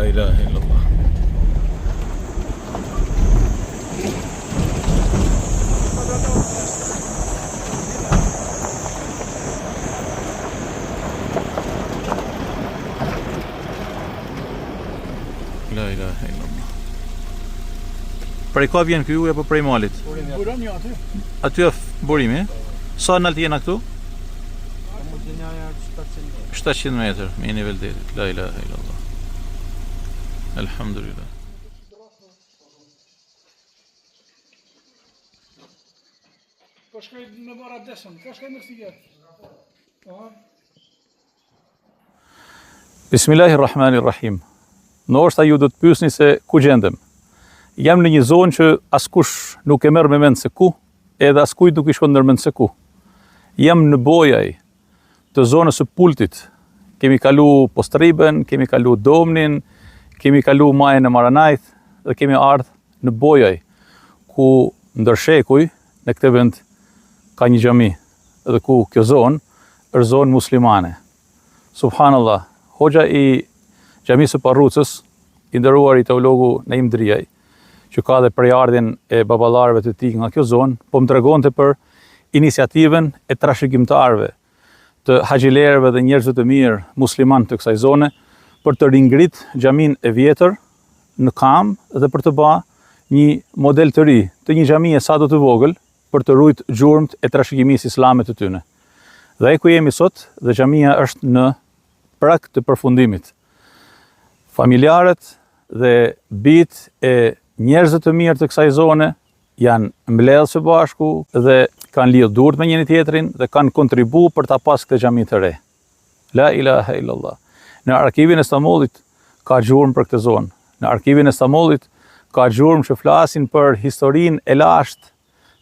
ilahe illallah. La ilahe illallah. Prej ka vjen ky ujë apo prej malit? Buron jo aty. Aty është burimi. Sa nalt jena këtu? 700 metër me nivel detit. La ilahe illallah. Alhamdulillah. Po shkoj me marr abdesën. Ka shkoj me kësi Po. Bismillahirrahmanirrahim. Ndoshta ju do të pyesni se ku gjendem. Jam në një zonë që askush nuk e merr me mend se ku, edhe askujt nuk i shkon ndër mend se ku. Jam në Bojaj të zonës së Pultit. Kemi kalu Postribën, kemi kalu Domnin, kemi kalu Majën e Maranajt dhe kemi ardhë në Bojaj, ku ndër shekuj në këtë vend ka një xhami dhe ku kjo zonë është zonë muslimane. Subhanallah, hoxha i xhamisë së Parrucës, i nderuari teologu Naim Drijaj, që ka dhe prejardhjen e baballarëve të tij nga kjo zonë, po më tregonte për iniciativën e trashëgimtarëve të haxhilerëve dhe njerëzve të mirë muslimanë të kësaj zone për të ringrit xhaminë e vjetër në kamë dhe për të ba një model të ri të një xhamie sado të vogël për të rujt gjurmët e trashëgimisë islame të tyne. Dhe e ku jemi sot dhe xhamia është në prag të përfundimit. Familjarët dhe bijtë e njerëzve të mirë të kësaj zone janë mbledhë së bashku dhe kanë lidhë durt me njëri tjetrin dhe kanë kontribu për ta pas këtë xhami të re. La ilaha illallah. Në arkivin e Stambollit ka gjurmë për këtë zonë. Në arkivin e Stambollit ka gjurmë që flasin për historinë e lashtë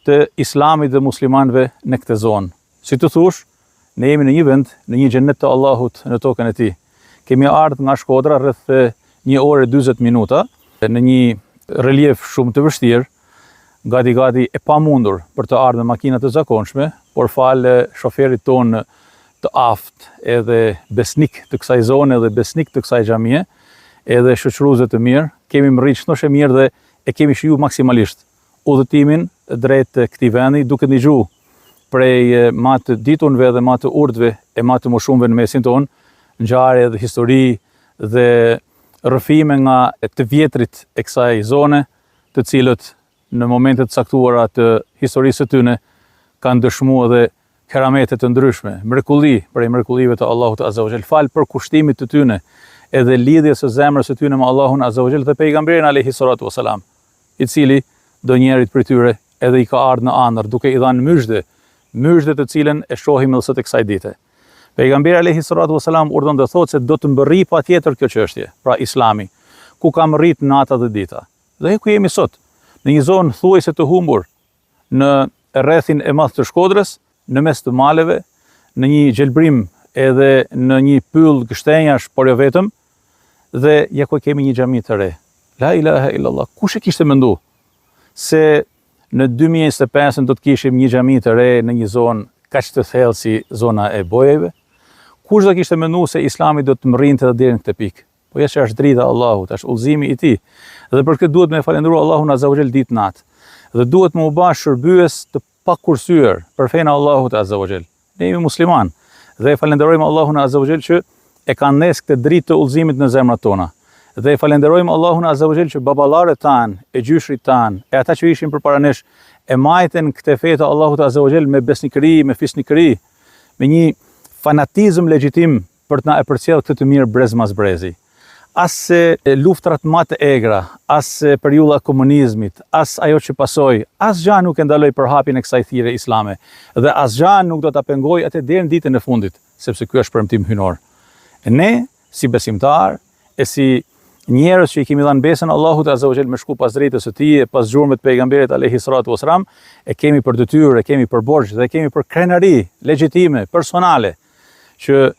të islamit dhe muslimanëve në këtë zonë. Si të thush, ne jemi në një vend, në një xhennet të Allahut në tokën e tij. Kemi ardhur nga Shkodra rreth 1 orë e 40 minuta në një reliev shumë të vështirë, gati gati e pamundur për të ardhur me makina të zakonshme, por falë shoferit tonë të aftë edhe besnik të kësaj zone dhe besnik të kësaj xhamie, edhe shoqëruesve të mirë, kemi mrrit shnosh e mirë dhe e kemi shiju maksimalisht udhëtimin drejt këtij vendi duke ndigju prej ma të ditunve dhe ma të urtëve e ma të moshumve në mesin tonë, ngjarje dhe histori dhe rrëfime nga të vjetrit e kësaj zone, të cilët në momente të caktuara të historisë së tyne kanë dëshmu edhe keramete të ndryshme, mrekulli prej mrekullive të Allahut Azza wa Jall, falë përkushtimit të tyne edhe lidhjes së zemrës së tyne me Allahun Azza wa Jall dhe pejgamberin alayhi salatu wasalam, i cili ndonjërit prej tyre edhe i ka ardhur në andërr duke i dhënë myzhde, myzhde të cilën e shohim edhe sot e kësaj dite. Pejgamberi alayhi salatu wasalam urdhëron dhe thotë se do të mbërrijë patjetër kjo çështje, pra Islami, ku ka mrrit nata dhe dita. Dhe ku jemi sot, në një zonë thuajse të humbur, në rrethin e madh të Shkodrës, në mes të maleve, në një gjelbrim edhe në një pyll gështenjash, por jo vetëm, dhe ja ku kemi një xhami të re. La ilaha illallah. Kush e kishte mendu se në 2025 do të kishim një xhami të re në një zonë kaq të thellë si zona e Bojajve? Kush do kishte mendu se Islami do të mrrinte edhe deri në këtë pikë? Po ja që është drita e Allahut, është udhëzimi i tij. Dhe për këtë duhet me falënderu Allahun Azza wa Jall ditë natë. Dhe duhet me u ba shërbyes të pakursyer për fenë e Allahut Azza wa Jall. Ne jemi musliman dhe e falënderojmë Allahun Azza wa Jall që e ka ndez këtë dritë të udhëzimit në zemrat tona. Dhe e falënderojmë Allahun Azza wa Jall që baballarët tanë, e gjyshrit tanë, e ata që ishin përpara nesh, e majtën këtë fe të Allahut Azza wa Jall me besnikëri, me fisnikëri, me një fanatizëm legjitim për të na e përcjellë këtë të mirë brez mas brezi. As luftrat ma të egra, as periudha e komunizmit, as ajo që pasoi, asgja nuk e ndaloi përhapjen e kësaj thirrje islame dhe asgja nuk do ta pengojë atë deri në ditën e fundit, sepse ky është premtim hyjnor. E ne, si besimtarë, e si njerëz që i kemi dhënë besën Allahut Azza wa Jall me shku pas dritës së tij e pas gjurmëve të pejgamberit alayhi salatu wasalam, e kemi për detyrë, e kemi për borxh dhe e kemi për krenari legjitime, personale, që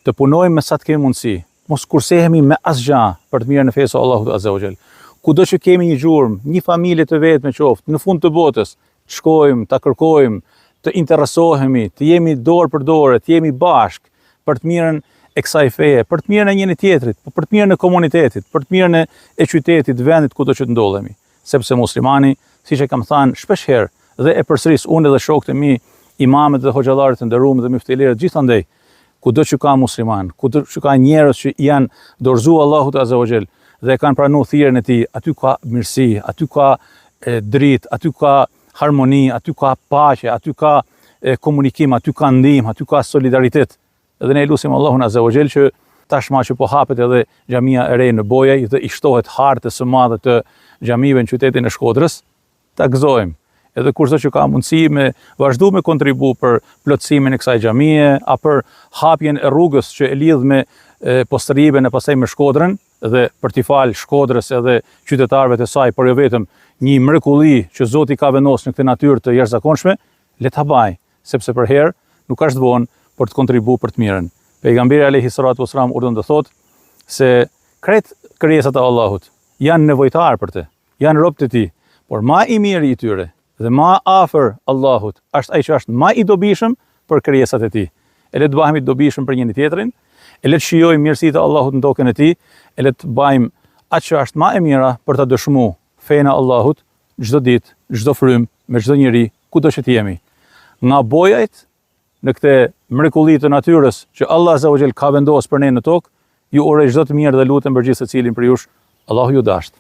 të punojmë me sa të kemi mundësi, mos kursehemi me asgjë për të mirën e fesë së Allahut Azza wa Jall. Kudo që kemi një gjurmë, një familje të vetme qoftë, në fund të botës, të shkojmë, ta kërkojmë, të interesohemi, të jemi dorë për dore, të jemi bashkë për të mirën e kësaj feje, për të mirën e njëri tjetrit, po për të mirën e komunitetit, për të mirën e qytetit, vendit kudo që të ndodhemi. Sepse muslimani, siç e kam thanë shpesh herë dhe e përsëris unë edhe shokët e mi, imamët dhe hoxhallarët e nderuam dhe myftilerët gjithandej, kudo që ka musliman, kudo që ka njerëz që i janë dorëzu Allahut Azza wa Jall dhe e kanë pranu thirrjen e tij, aty ka mirësi, aty ka dritë, aty ka harmoni, aty ka paqe, aty ka komunikim, aty ka ndihmë, aty ka solidaritet. Dhe ne e lusim Allahun Azza wa Jall që tashma që po hapet edhe xhamia e re në Bojaj dhe i shtohet hartës së madhe të xhamive në qytetin e Shkodrës, ta gëzojmë. Edhe kushdo që ka mundësi me vazhdu me kontribu për plotësimin e kësaj xhamie, a për hapjen e rrugës që e lidh me Postribën e pastaj me Shkodrën, dhe për t'i falë Shkodrës edhe qytetarëve të saj, por jo vetëm, një mrekulli që Zoti ka vendosur në këtë natyrë të jashtëzakonshme, le ta bajë, sepse përherë nuk është vonë për të kontribu për të mirën. Pejgamberi alejhi salatu vesselam urdhëron të thotë se krejt krijesat e Allahut janë nevojtarë për të, janë robët e tij, por ma i miri i tyre dhe ma afër Allahut është ai që është ma i dobishëm për krijesat e tij. E le të bëhemi të dobishëm për njëri tjetrin, e le të shijojmë mirësitë e Allahut në tokën e tij, e le të bajmë atë që është ma e mira për ta dëshmu fenë e Allahut çdo ditë, çdo frymë, me çdo njeri, kudo që të jemi. Nga Bojajt në këtë mrekulli të natyrës që Allah Azza wa Jall ka vendosur për ne në tokë, ju uroj çdo të mirë dhe lutem për gjithsecilin prej jush, Allahu ju dashtë.